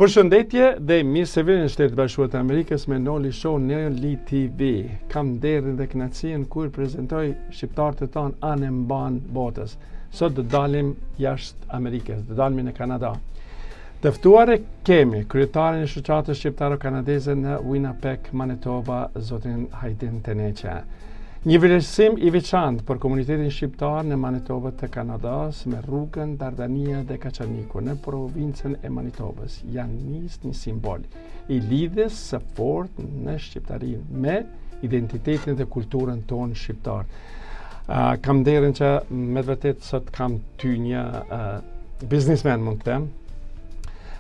Përshëndetje dhe mirë se vini në Shtetet e Bashkuara të Amerikës me Noli Show në Noli TV. Kam nderin dhe kënaqësinë kur prezantoj shqiptarët tanë anembanë botës. Sot do dalim jashtë Amerikës, do dalim në Kanada. Të ftuar e kemi kryetarin e shoqatës shqiptaro-kanadeze në Winnipeg, Manitoba, zotin Hajdin Teneqe. Një vlerësim i veçantë për komunitetin shqiptar në Manitoba të Kanadas me rrugën Dardania dhe Kaçaniku në provincën e Manitobës janë nis një simbol i lidhjes së fortë në shqiptarinë me identitetin dhe kulturën tonë shqiptar. Uh, kam nderin që me të vërtetë sot kam ty një uh, biznismen mund të them.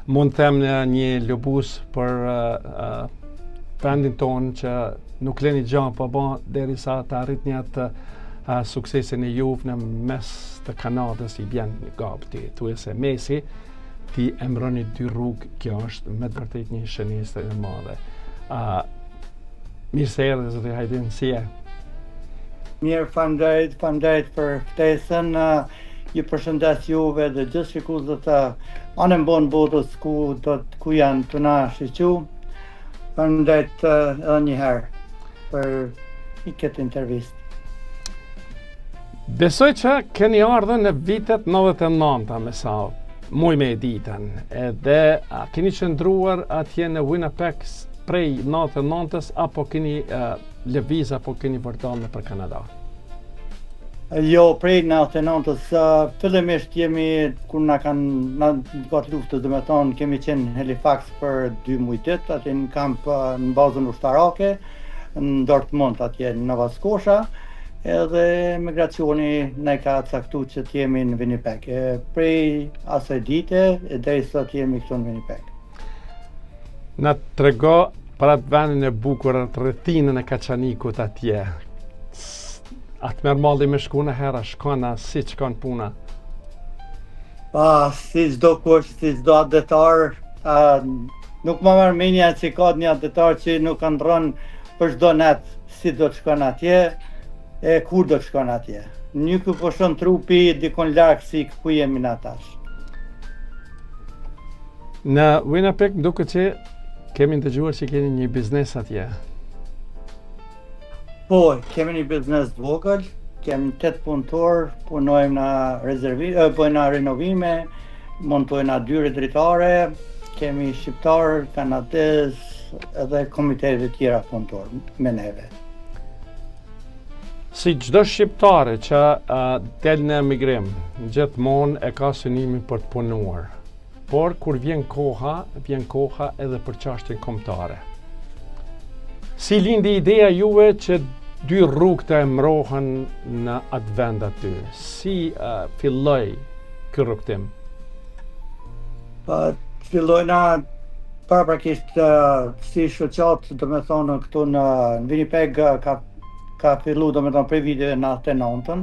Mund të them një, një lobus për uh, uh, vendin tonë që Nuk leni gja pa ba derisa të arritni atë uh, suksesin e juve në mes të Kanadës i bjen një gabë ti, tu e se mesi, ti emroni dy rrugë, kjo është me të vërtet një shënjestër e madhe. Uh, mirë se erdhe, zoti Hajdin, si je? Mirë, faleminderit, faleminderit për ftesën. Uh, ju përshëndes juve dhe gjithë shikuesve të anembanë botës ku do të ku janë tu na shiqu. Faleminderit edhe një herë për i këtë intervistë. Besoj që keni ardhur në vitet 99-a me sa muj me e ditën, edhe a keni qëndruar atje në Winnipeg prej 99-ës, apo keni uh, lëviz, apo keni vërdallë nëpër Kanada? Jo, prej 99-ës, uh, fillimisht jemi, kur na kanë, na gjatë luftës, do me thonë, kemi qenë në Halifax për dy muj ditë, atje në kamp në bazën ushtarake, në Dortmund, atje në Nova Scotia, edhe migracioni na ka caktu që të jemi në Winnipeg. E, prej asaj dite, e deri sot jemi këtu në Winnipeg. Na trego për atë vendin e bukur, atë rrethinën e Kaçanikut atje. A të merr malli me shku najherë, a shkon, a si të shkon puna? Pa, si çdo kush, si çdo atdhetar, a, nuk ma merr menja që ka një atdhetar që nuk andrron për çdo net si do të shkon atje, e kur do të shkon atje. Nuk ju pushon trupi dikun larg si ku jemi na tash. Në Winnipeg më duket që kemi ndëgjuar që keni një biznes atje. Po, kemi një biznes të vogël, kemi 8 punëtor, punojmë në rezervi, bëjmë në renovime, montojmë në dyre dritare, kemi shqiptar, kanadez edhe komunitete tjera punëtor me neve. Si çdo shqiptare që uh, del në emigrim, gjithmonë e ka synimin për të punuar. Por kur vjen koha, vjen koha edhe për çështjen kombëtare. Si lindi ideja juve që dy rrugë të emrohen në atë vend aty? Si uh, filloi ky rrugëtim? Po, filloi na paraprakisht uh, si shoqatë, do me thonë, këtu në, në Winnipeg ka, ka fillu, do me thonë, prej viteve 99-ën,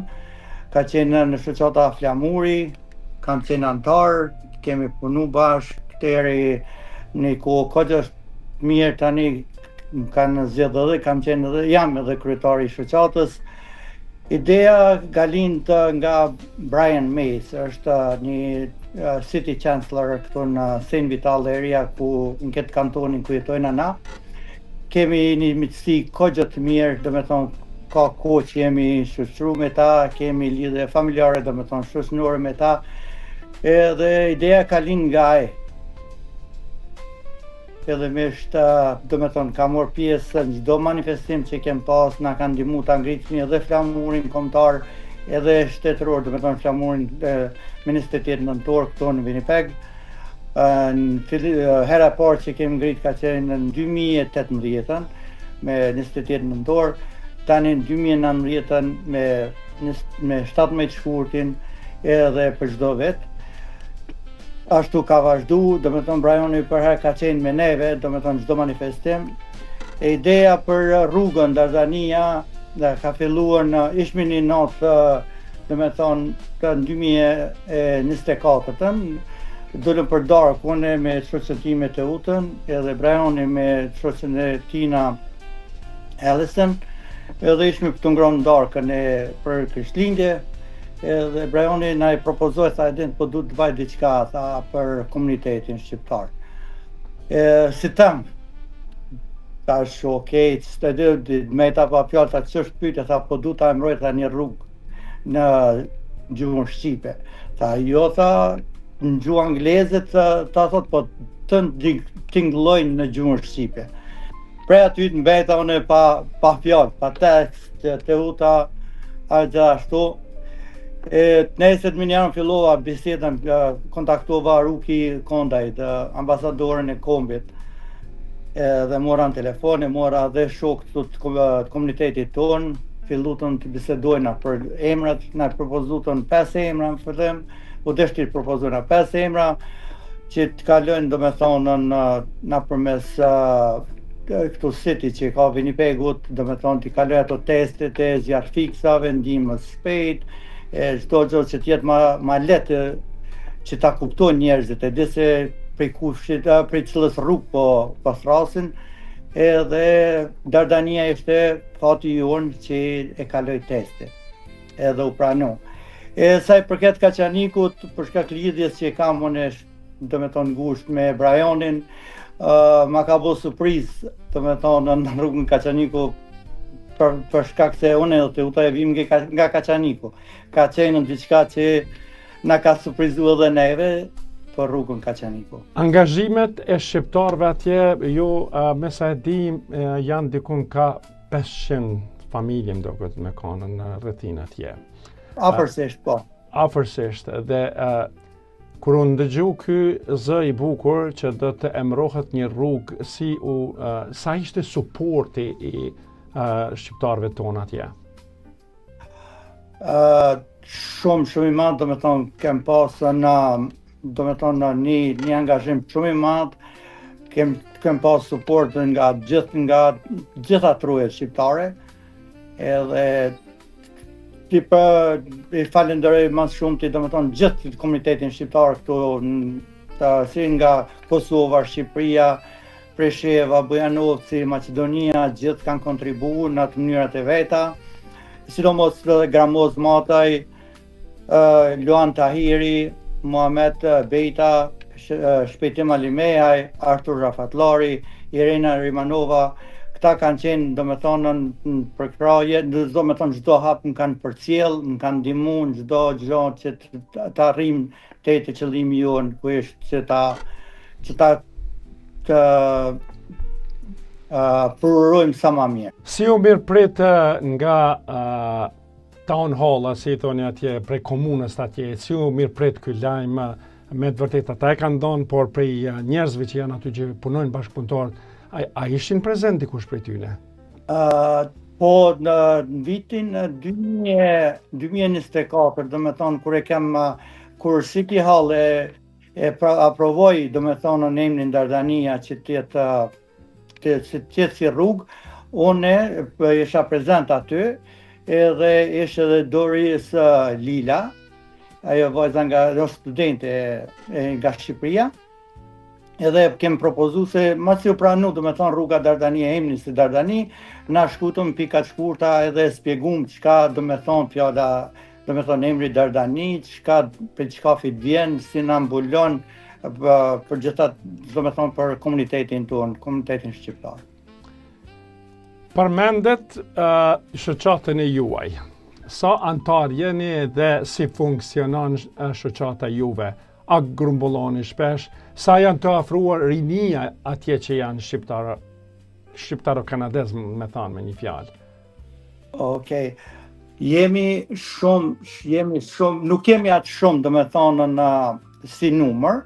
ka qenë në shoqata Flamuri, Kam qenë anëtar, kemi punu bashkë deri në kohë kogja mirë tani më kanë zgjedhë edhe kam qenë edhe jam edhe kryetari i shoqatës. Ideja ka lindë nga Brian Mace, është një city councillor këtu në St. Vital area ku në këtë kantonin ku jetojna na. Kemi një miqësi kogja të mirë, do me thonë ka kohë që jemi shoqëru me ta, kemi lidhje familjare, do me thonë shoqënore me ta, edhe ideja ka lind nga ai. Fillimisht, do me thonë, ka marrë pjesë në çdo manifestim që kem pas, na ka ndihmu ta ngritmi edhe flamurin kombëtar, edhe shtetëror, do me thonë flamurin me 28 nëntor këtu në Winnipeg. Në hera e parë që kemi ngrit ka qenë në 2018-ën me 28 nëntor, tani në 2019-ën me me 17 shkurtin edhe për çdo vit. Ashtu ka vazhdu, do me thonë Briani përherë ka qenë me neve, do me thonë çdo manifestim. E ideja për rrugën Dardania dhe ka filluar në ishmi një natë do me thonë, të në 2024-ën, dolëm për darkë, unë me shoqen time Teutën, edhe Briani me shoqen e tina Alison, edhe ishmi tu ngronë darkën e për Krishtlindje, edhe Briani na e propozoi, tha e din, po du të baj diçka, tha, për komunitetin shqiptar. E, si them, tash okej, okay, të di, meta pa fjalë, tha ç'është pyetja, tha po du ta emroj tha një rrugë në gjuhën shqipe. Tha jo tha në gjuhë angleze të, ta thot po të tingëllojnë në gjuhën shqipe. Prej aty të mbeta unë pa, pa fjalë, pa tekst, të, të uta, a gjithashtu. E, të nesërmen menjëherë fillova bisedën, kontaktova Ruki Kondaj, të ambasadoren e kombit, dhe mora në telefon, e mora dhe shokë të, të, të komunitetit tonë, fillutën të bisedojna për emrat, na propozutën 5 emra në fillim, u desh t'i propozojna 5 emra, që të kalojnë, do me thonë, në, në përmes këtu city që ka Winnipegut, do me thonë t'i kaloj ato testet e zjarrfiksave, ndihmës shpejt, e çdo gjë që të jetë ma, ma lehtë që ta kuptojnë njerëzit, e di se prej kushit, prej cilës rrugë po po thrasin, edhe Dardania ishte fati jonë që e kaloi testin, edhe u pranu. E sa i përket Kaçanikut, për shkak lidhjes që kam unë do me thonë ngushtë me Brianin, uh, ma ka bo surprizë, do me thonë në rrugën Kaçaniku, për, për shkak se unë edhe Teuta e vim nga, nga Kaçaniku. Ka qenë në diçka që na ka surprizu edhe neve për rrugën Kaçaniku. Angazhimet e shqiptarëve atje, ju uh, me sa e di, uh, janë dikun ka 500 familje më duket me kanë në rrethinë atje. Afërsisht, po. Afërsisht, dhe uh, Kur u ndëgju ky zë i bukur që do të emrohet një rrugë si u uh, sa ishte suporti i uh, shqiptarëve tonë atje? Uh, shumë shumë i madh, do me thonë, kem pasë në do me thonë në një, një angazhim shumë i madh, kem, kem pasë suport nga gjithë nga gjitha trojet shqiptare, edhe Ti po i falenderoj më shumë ti, domethënë gjithë komunitetin shqiptar këtu të, si nga Kosova, Shqipëria, Presheva, Bujanovci, Maqedonia, gjithë kanë kontribu në atë mënyrat e veta. Sidomos edhe Gramoz Mataj, Luan Tahiri, Muhamet Bejta, Shpejtim Alimehaj, Artur Rafatllari, Irena Rimanova, këta kanë qenë, domethonë, në përkrahje, domethonë, çdo hap më kanë përcjell, më kanë ndihmu në çdo gjë që të arrijmë te te qëllimi jonë, ku është që ta që ta të uh, përurojmë sa ma mirë. Si u mirëprit nga uh, Town Hall, si i thoni atje, prej komunës atje, si u mirëprit ky lajm, me të vërtetë ata e kanë dhënë, por prej njerëzve që janë aty që punojnë bashkëpunëtorët, a, a ishin prezent dikush prej tyne? Uh, po, në, në vitin 2024, do me thonë, kur e kem, kur City Hall e, e pra, aprovoi, do me thonë, në emrin Dardania, që të jetë të si të jetë si rrugë, unë po, isha prezent aty, edhe ishte edhe Doris Lila, ajo vajza nga ajo studente e, e, nga Shqipëria, edhe kem propozu se masi u pranu, do me thonë rruga Dardani e emni si Dardani, na shkutëm pika të shkurta edhe spjegum çka do me thonë fjala, do me thonë emri Dardani, çka prej çkafit vjen, si na mbulon, për gjitha, do me thonë për komunitetin tonë, komunitetin shqiptar. Përmendet uh, shoqatën e juaj. Sa anëtar jeni dhe si funksionon shoqata juve? A grumbulloni shpesh? Sa janë të afruar rinia atje që janë shqiptaro, shqiptaro-kanadez, me thanë me një fjalë? Okej. Okay. Jemi shumë, jemi shumë, nuk jemi atë shumë, do me thonë, në si numër,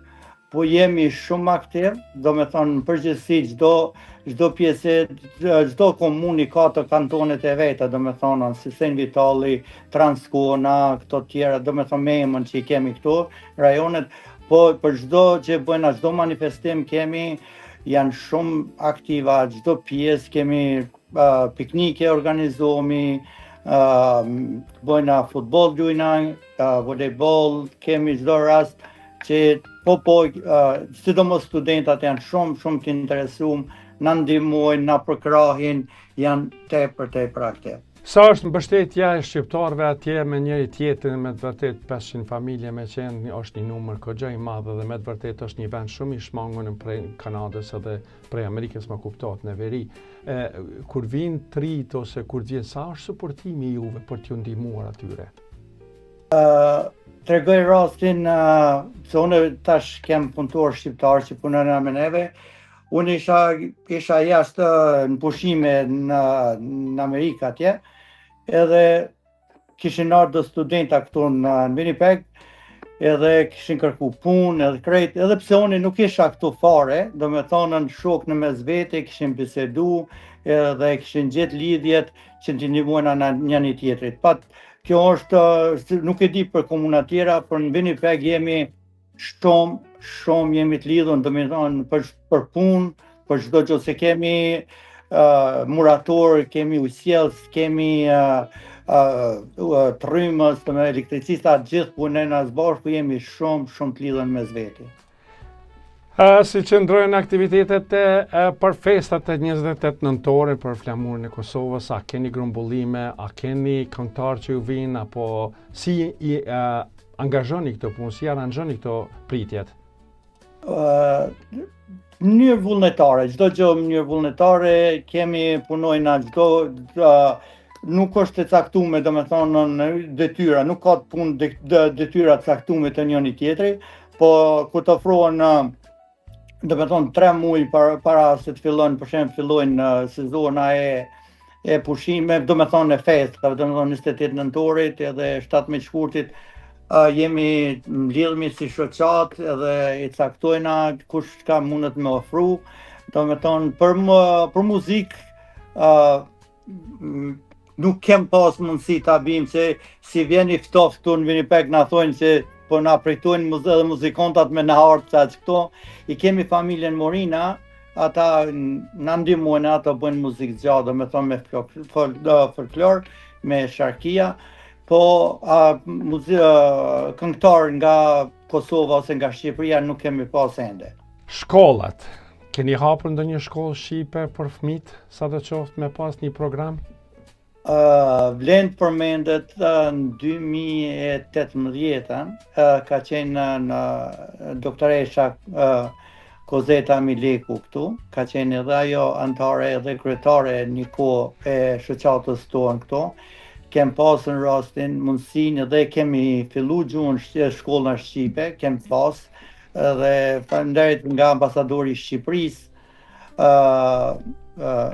po jemi shumë aktiv, do me thonë, në përgjithësi, çdo, çdo pjesë, çdo komunë ka të kantonet e veta, do me thonë, si Saint Vitali, Transcona, këto tjera, do me thonë, me emën që i kemi këtu, rajonet, po për çdo që bëjna, çdo manifestim kemi, janë shumë aktiva, çdo pjesë kemi uh, piknike organizohemi, uh, bëjna futboll lujna, uh, volejboll, kemi çdo rast që po po, uh, sidomos studentat janë shumë, shumë të interesum, na ndihmojnë, na përkrahin, janë tepër, tepër aktiv. Sa është mbështetja e shqiptarëve atje me njëri tjetrin, me të vërtet 500 familje me qenë, është një numër goxha i madh dhe me të vërtet është një vend shumë i shmangun prej Kanadës edhe prej Amerikës më kuptohet në veri. E, kur vijnë të rinjtë ose kur vjen, sa është suportimi i juve për t'ju ndihmuar atyre? Uh, tregoj rastin uh, se unë tash kem punëtor shqiptar që punojnë me neve, Unë isha, isha jashtë në pushime në, në Amerikë atje, edhe kishin ardhë studenta këtu në, në Winnipeg, edhe kishin kërku punë, edhe krejt, edhe pse unë nuk isha këtu fare, domethonë shokë në mes vete, kishin bisedu, edhe kishin gjetë lidhjet që t'i ndihmojnë njëni tjetrit. Pat, kjo është, nuk e di për komuna tjera, por në Winnipeg jemi Shumë, shumë jemi të lidhur, domethonë, për, për punë, për çdo gjë se kemi uh, murator, kemi ujësjellës, kemi uh, uh, të rrymës, të me elektricista, gjithë punojnë së bashku, jemi shumë, shumë të lidhur mes veti. Uh, si qëndrojnë aktivitetet e, e, për festat e 28 nëntorit për flamurin e Kosovës, a keni grumbullime, a keni këngëtarë që ju vinë, apo si i e, angazhoni këto punë, si aranzhoni këto pritjet? Në mënyrë vullnetare, çdo gjë në mënyrë vullnetare, kemi punojna çdo nuk është e caktume, domethonë në detyra, nuk ka të punë de, de, detyra të caktume të njëni tjetri, po kur të ofrohen domethonë tre muaj para, para se të fillojnë, për shembull fillojnë sezona e e pushime, domethonë e festave, domethonë 28 nëntorit edhe 17 shkurtit, uh, jemi mblidhemi si shoqatë edhe i caktojna kush ka mundet me ofru, domethonë për, më, për muzikë, uh, nuk kem pas mundësi ta bim se si vjen i ftoft këtu në Winnipeg na thonë se po na pritojnë muz edhe muzikantat me na ardhë sa këto i kemi familjen Morina ata na ndihmojnë ato bëjnë muzikë gjatë domethonë me folklor me sharkia po a, muzi, a, këngëtar nga Kosova ose nga Shqipëria nuk kemi pas ende. Shkollat. Keni hapur ndonjë shkollë shqipe për fëmijët, sado qoftë me pas një program? Uh, vlen të përmendet uh, në 2018-ën, uh, ka qenë në, në doktoresha uh, Kozeta Mileku këtu, ka qenë edhe ajo anëtare edhe kryetare një kohë e shoqatës tonë këtu. Kem pasën rastin, mundësinë dhe kemi fillu gjuhën shkollën shqipe, kem pas edhe faleminderit nga ambasadori i Shqipërisë, uh, uh,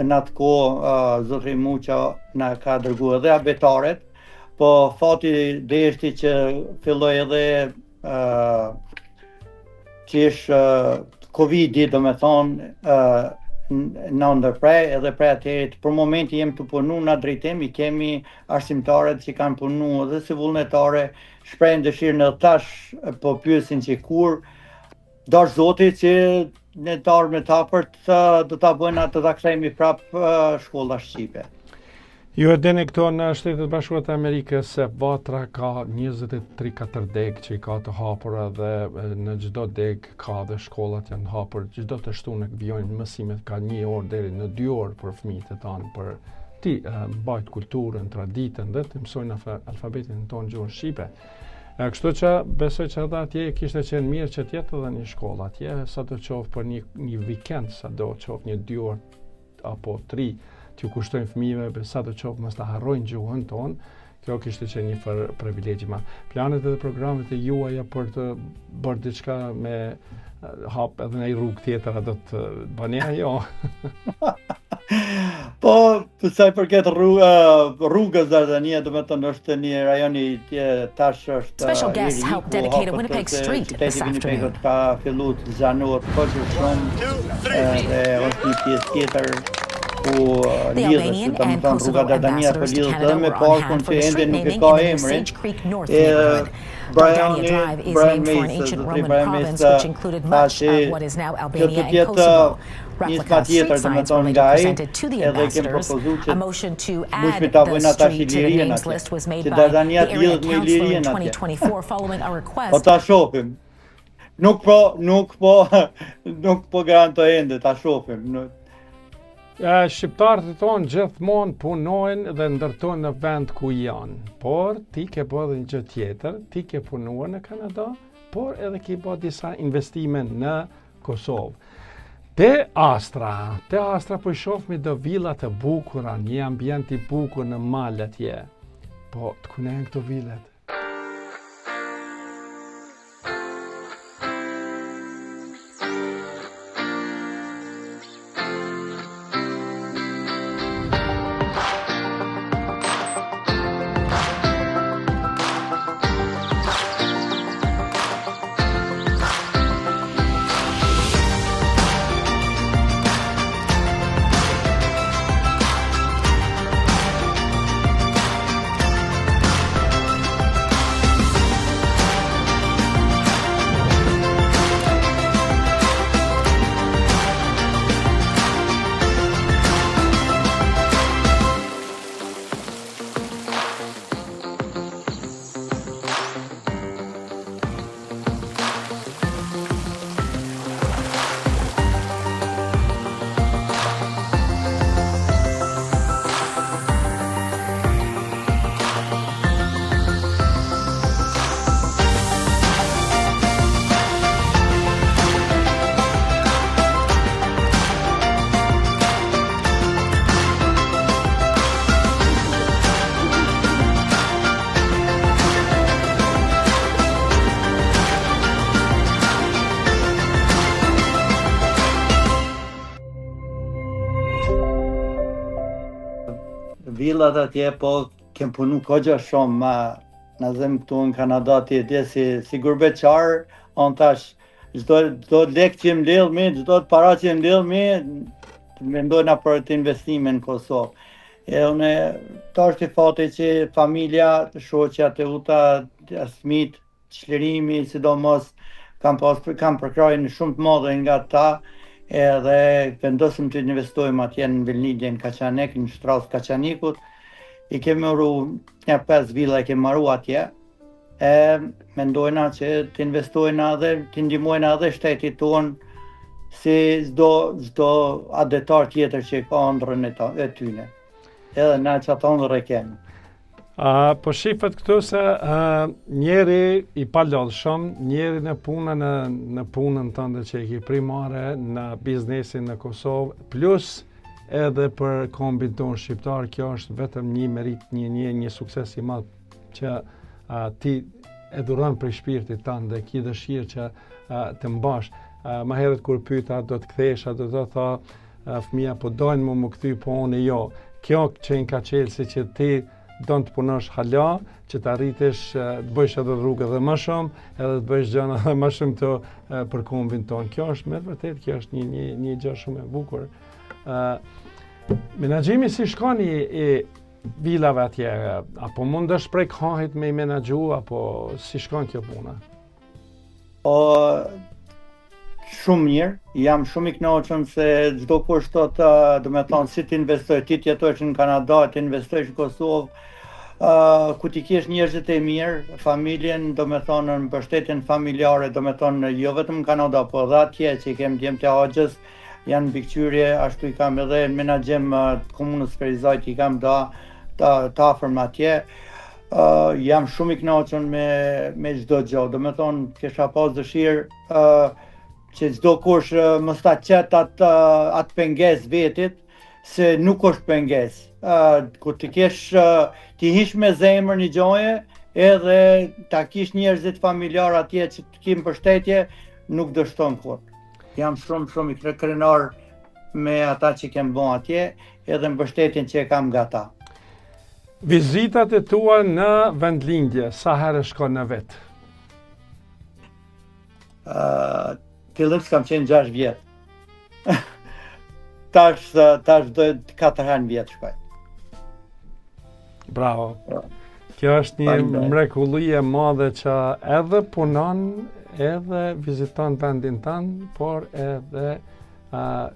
në atë kohë uh, zotri Muça na ka dërgu edhe abetaret, po fati deshti që filloi edhe uh, që ish uh, Covidi, domethonë, uh, na ndërpre edhe prej atëherit për momentin jemi tu punu në drejtim, i kemi arsimtarët që kanë punu edhe si vullnetare, shprehin dëshirën edhe tash po pyesin që kur Dashtë Zoti që në të ardhme të afërt do ta bëjnë atë ta kthehemi prap shkolla shqipe. Ju e dini këto në Shtetet e Bashkuara të Amerikës se Vatra ka 23-4 degë që i ka të hapura dhe në çdo degë ka dhe shkollat janë hapur çdo të shtunë vijojnë mësimet ka një orë deri në dy orë për fëmijët e tanë për t'i mbajt kulturën, traditën dhe të mësojnë alfabetin tonë gjuhën shqipe. E, kështu që besoj që edhe atje kishte qenë mirë që të jetë edhe një shkollë atje, sado qoftë për një, një vikend, sado qoftë një dy orë apo tri, t'ju kushtojnë fëmijëve, sado qoftë mos ta harrojnë gjuhën tonë, kjo kishte qenë një farë privilegji ma. Planet edhe programet e juaja për të bërë diçka me hap edhe në një rrugë tjetër, a do të bëni ajo? Po, për sa i përket rrugë, rrugës Dardania, domethonë është një rajon i tash është Special guests helped dedicate a Winnipeg street this afternoon. Ka fillu të zgjanohet kaq shumë dhe është një pjesë tjetër ku lidhet, domethonë rruga Dardania po lidhet edhe me parkun që ende nuk e ka emrin. E, Brian, Drive is named for an ancient Roman province which included much of what is now Albania and Kosovo. Replica street signs were later presented to the ambassadors. A motion to add the street to the names list was made by the area councillor in 2024 following a request. Po ta shohim. Nuk po, nuk po, nuk po garantoj ende, ta shohim. Shqiptarët tonë gjithmonë punojnë dhe ndërtojnë në vend ku janë, por ti ke bo edhe një gjë tjetër, ti ke punuar në Kanada, por edhe ke bo disa investime në Kosovë. Te Astra, te Astra po i shofmi do villa të bukura, një ambient i bukur në mal atje. Po, të kujna janë këto villat? Villat atje po kem punu kogja shumë ma na zëm këtu në Kanada ti e di si, si gurbeqar, on tash çdo çdo lek që mbledhmi, çdo para që mbledhmi, mendojna për të investime në Kosovë. E unë tash është fati që familja, shoqja Teuta, fmijt, Çlirimi, sidomos kam pas kam përkrahjen shumë të madhe nga ta, edhe vendosëm të investojmë atje në vendlindje në Kaçanik, në Shtrazë të Kaçanikut. I kemi maru nja 5 villa i kemi maru atje. E mendojna që të investojna edhe të ndihmojna edhe shtetit tonë si çdo çdo atdhetar tjetër që ka ëndrrën e, ta, e tyne. Edhe na qatë ëndërr e kemi. Uh, po shifet këtu se uh, njeri i palodhshëm, njeri në punën në, në punën tënde që e ki primare në biznesin në Kosovë, plus edhe për kombin tonë shqiptar, kjo është vetëm një meritë, një një një sukses i madh që uh, ti e dhuron prej shpirtit tënd dhe ki dëshirë që uh, të mbash. Uh, më herët kur pyta do të kthehesh, do të tha Fëmija po dojnë mu m'u kthy, po unë jo. Kjo qenka çelësi që ti don të punosh hala, që të arritesh të bëjsh edhe rrugë edhe më shumë, edhe të bëjsh gjëna edhe më shumë të për kombin tonë. Kjo është me të vërtetë, kjo është një një një gjë shumë e bukur. Ë menaxhimi si shkon i, i vilave atje, apo mundesh prej kahit me i menaxhu apo si shkon kjo puna? Po shumë mirë, jam shumë i kënaqur se çdokush thotë, do me thonë, si të investoj, ti të jetojsh në Kanada, të investojsh në Kosovë, uh, ku ti kesh njerëzit e mirë, familjen, do me thonë, në mbështetjen familjare, do me thonë, jo vetëm në Kanada, po edhe atje që i kem djemtë e axhës, janë mbikëqyrje, ashtu i kam edhe në menaxhim të komunës Ferizajt, i kam da, të, të afërm atje. Uh, jam shumë i kënaqur me me çdo gjë. Do me thonë, kisha pas dëshirë uh, që çdokush uh, mos ta qet atë uh, atë pengesë vetit, se nuk është pengesë. Uh, kur të kesh uh, t'i hish me zemër një gjoje, edhe ta kish njerëzit familjar atje që të ki mbështetje, nuk dështon kurrë. Jam shumë shumë i krenar me ata që kem bo atje, edhe mbështetjen që e kam nga ta. Vizitat e tua në vendlindje, sa herë shkon në vit? Uh, fillim s'kam qenë 6 vjet. tash tash do 4 herë në vjet shkoj. Bravo. Po. Kjo është një mrekulli e madhe që edhe punon, edhe viziton vendin tënd, por edhe uh,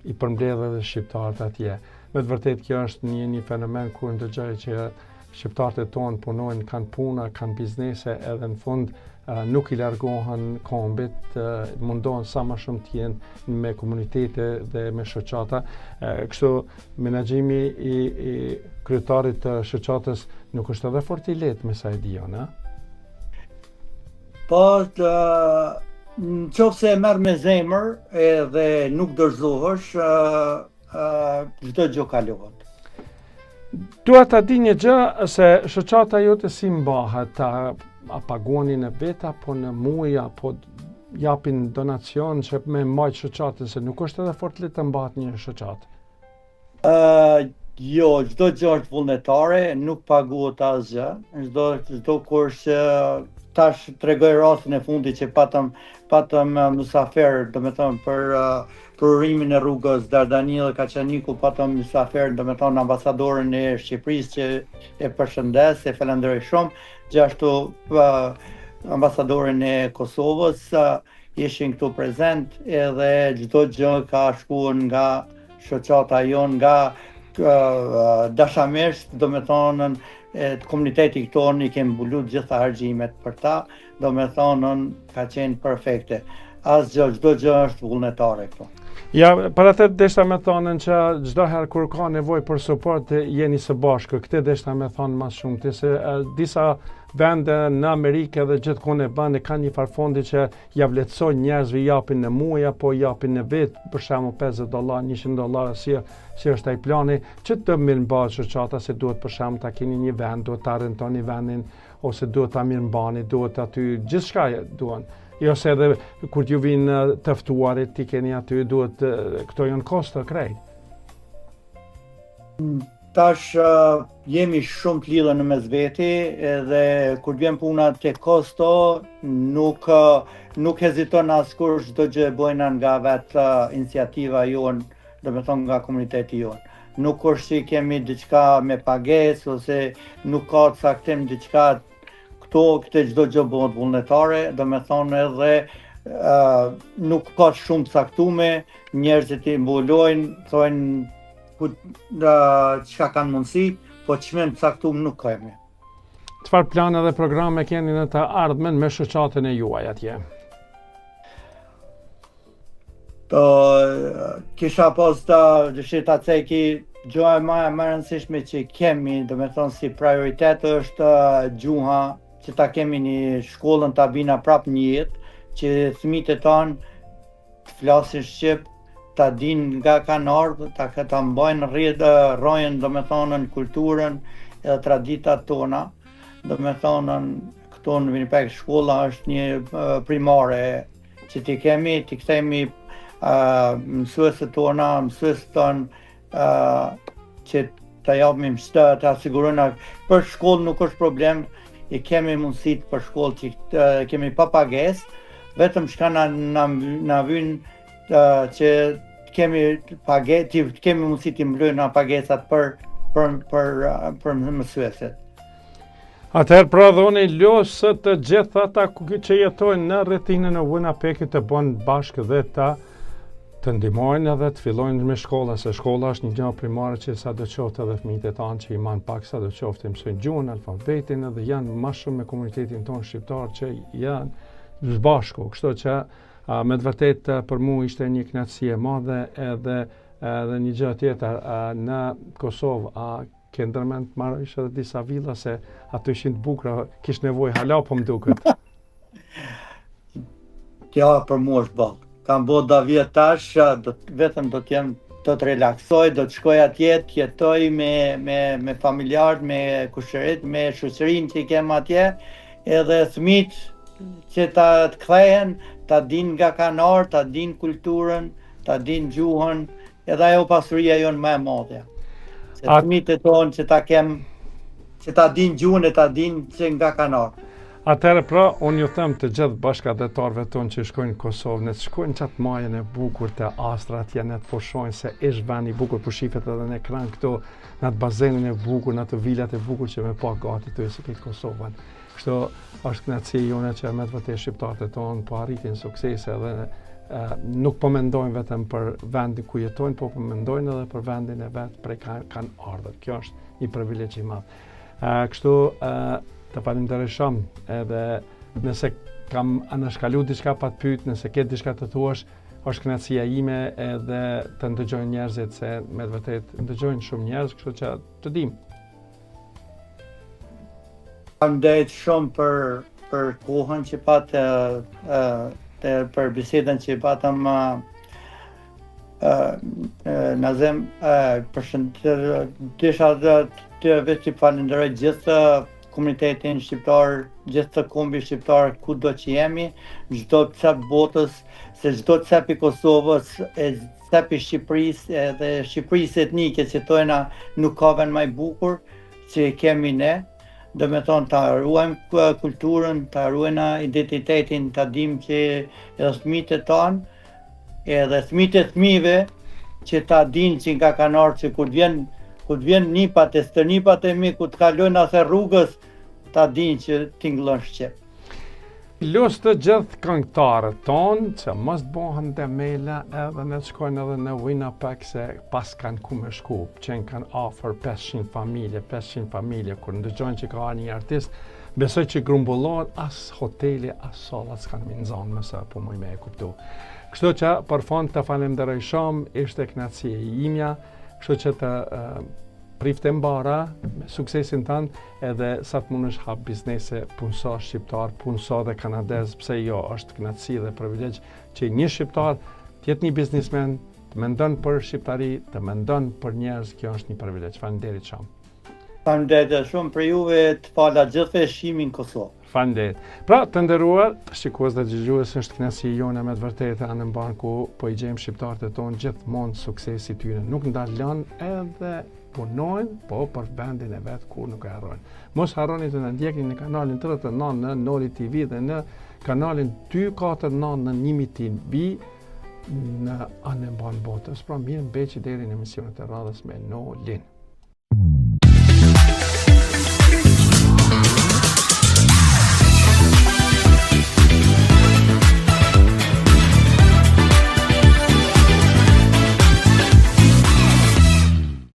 i përmbledh edhe shqiptarët atje. Me të vërtetë kjo është një një fenomen kur ndëgjoj që Shqiptarët tonë punojnë, kanë puna, kanë biznese edhe në fund nuk i largohen kombit, mundohen sa më shumë të jenë me komunitete dhe me shoqata. Kështu menaxhimi i, i kryetarit të shoqatës nuk është edhe fort i lehtë me sa e di unë, a? Po, të, në qoftë se e merr me zemër edhe nuk dorëzohesh, çdo gjë kalohet. Dua ta di një gjë se shoqata jote si mbahet, a, a paguani në vit apo në muaj apo japin donacion që me mbajt shoqatën se nuk është edhe fort lehtë të mbahet një shoqatë. Ë jo, çdo gjë është vullnetare, nuk paguhet asgjë. Çdo çdo kush tash tregoj rastin e fundit që patëm patëm mysafir, domethënë për Për urimin e rrugës Dardani dhe Kaçaniku patëm mysafir, domethënë ambasadorin e Shqipërisë që e përshëndes, e falenderoj shumë, gjithashtu ambasadorin e Kosovës, ishin këtu prezent edhe çdo gjë ka shkuar nga shoqata jonë, nga dashamirës, domethënë komuniteti këtu i kemi mbulu gjitha harxhimet për ta, Domethënë, ka qenë perfekte. Asgjë, çdo gjë është vullnetare këtu. Ja, për atë deshta me thonë që çdo herë kur ka nevojë për suport jeni së bashku. Këtë deshta me thonë ma shumë, të se disa vende në Amerikë edhe gjithkund e bënë kanë një farë fondi që ja vlerësojnë njerëzve japin në muaj apo japin në vit, për shembull 50 dollar, 100 dollar, si si është ai plani që të mirëmbahet shoqata se duhet për shembull ta keni një vend, duhet ta rentoni vendin ose duhet ta mirëmbani, duhet aty, gjithçka duan. Jo se edhe kur t'ju vinë të ftuarit, t'i keni aty, duhet, këto janë kosto krejt. Tash jemi shumë të lidhur në mes veti edhe kur vjen puna te kosto nuk nuk heziton askush çdo gjë e bojna nga vetë iniciativa jonë, domethonë nga komuniteti jonë. Nuk është që kemi diçka me pagesë ose nuk ka caktim diçka këto, këtë çdo gjë bëhet vullnetare, domethonë edhe uh, nuk ka shumë caktume, njerëzit i mbulojnë, thonë ku uh, çka kanë mundësi, po çmim caktum nuk kemi. Çfarë plane dhe programe keni në të ardhmen me shoqatën e juaj atje? Po, kisha pas të dëshirë ta ceki, gjëja më e rëndësishme që kemi, domethonë si prioritet është gjuha, që ta kemi një shkollën ta bina prap në jetë, që fëmijët e tanë të flasin shqip, ta dinë nga kanë ardhur, ta ta mbajnë rrjet rrojën, domethonë në kulturën edhe traditat tona, domethonë këtu në Winnipeg shkolla është një primare që t'i kemi, t'i kthemi uh, mësuesit tona, mësuesit tonë uh, që ta japim shtë, ta sigurojnë për shkollë nuk është problem, i kemi mundësitë për shkollë që të, kemi pa pagesë, vetëm çka na na na vyn uh, që të kemi page, të kemi mundësi të mbulojmë pagesat për për për për mësuesit. Atëherë pra dhe unë i lus të gjithë ata që jetojnë në rrethinën e Winnipegit të bëhen bashkë dhe ta të ndihmojnë edhe të fillojnë me shkolla, se shkolla është një gjë primare që sado qoftë edhe fëmijët e tanë që i manë pak sado qoftë i mësojnë gjuhën, alfabetin edhe janë ma shumë me komunitetin tonë shqiptar që janë së bashku, kështu që a, me të vërtetë për mu ishte një kënaqësi e madhe edhe edhe një gjë tjetër a, në Kosovë a Ke ndërmend të marrësh edhe disa villa se ato ishin të bukura, kish nevojë hala po më duket. Kjo për mua është boll. Kam bo do vjet tash, do vetëm do të jem do të relaksoj, do të shkoj atje, të jetoj me me me familjarët, me kushërit, me shoqërinë që i kem atje, edhe fëmijët që ta të kthehen, ta dinë nga kanë ardhur, ta dinë kulturën, ta dinë gjuhën, Edhe ajo pasuria jonë më e madhe. Se At... fëmijët e tonë që ta kem që ta dinë gjuhën e ta dinë që nga kanë ardhur. Atëherë pra, unë ju them të gjithë bashkatdhetarëve tonë që shkojnë në Kosovë, ne të shkojnë qatë majën e bukur të Astra atje ne të pushojnë se është vend i bukur po shifet edhe në ekran këto, në atë bazenin e bukur, në atë vilat e bukur që me pa gati të se këtë Kosovën. Kështu është kënaqësi jone që me të vërtetë shqiptarët tonë po arritin suksese edhe nuk po mendojnë vetëm për vendin ku jetojnë, po po mendojnë edhe për vendin e vet prej ka, kanë ardhur. Kjo është një privilegj i madh. Uh, kështu uh, të falenderoj shumë edhe nëse kam anashkalu diçka pa të pyet, nëse ke diçka të thuash, është kënaqësia ime edhe të ndëgjojnë njerëzit se me të vërtetë ndëgjojnë shumë njerëz, kështu që të dim. Faleminderit shumë për për kohën që patë të për bisedën që patëm Nazim përshëndetje desha të të veç të falenderoj gjithë komunitetin shqiptar, gjithë kombi shqiptar kudo që jemi, çdo cep botës, se çdo cep i Kosovës, e cep i Shqipërisë edhe Shqipërisë etnike që thojna nuk ka vend ma i bukur që kemi ne, do me thonë ta ruajmë kulturën, ta ruajna identitetin, ta dim që edhe fëmijët e tanë, edhe fëmijët e fëmijëve që ta dinë që nga kanë ardhur që kur të vjen kur të vjen nipat e stërnipat e mi kur të kalojnë athe rrugës ta dinë që tingëllon shqip. Lus të gjithë këngëtarët tonë që mos të bohen demela edhe në të shkojnë edhe në Winnipeg se paskan ku me shku, që kanë afër 500 familje, 500 familje, kur ndëgjojnë që ka një artist, besoj që grumbullohen as hoteli, as sallat s'kanë me nxonë mëse po muj me e kuptu. Kështu që për fund të falenderoj shumë, ishte kënaqësi e imja, kështu që të uh, priftë e mbara me suksesin tënd edhe sa të mundesh hap biznese, punëso shqiptar, punëso dhe kanadez, pse jo, është kënaqësi dhe privilegj që një shqiptar të jetë një biznismen, të mendon për shqiptari, të mendon për njerëz, kjo është një privilegj. Faleminderit shumë. Faleminderit shumë për juve, të fala gjithëve shihemi në Kosovë. Faleminderit. Pra, të nderuar, shikues dhe dëgjues, është kënaqësi jona me të vërtetë anembanë ku po i gjejmë shqiptarët tonë gjithmonë suksesi i tyre nuk ndalon edhe punojnë, po për vendin e vet kur nuk e harrojnë. Mos harroni të na ndjekni në kanalin 39 në Noli TV dhe në kanalin 249 në Nimi TV në anembanë botës. Pra mirë mbeçi deri në emisionet e radhës me Nolin.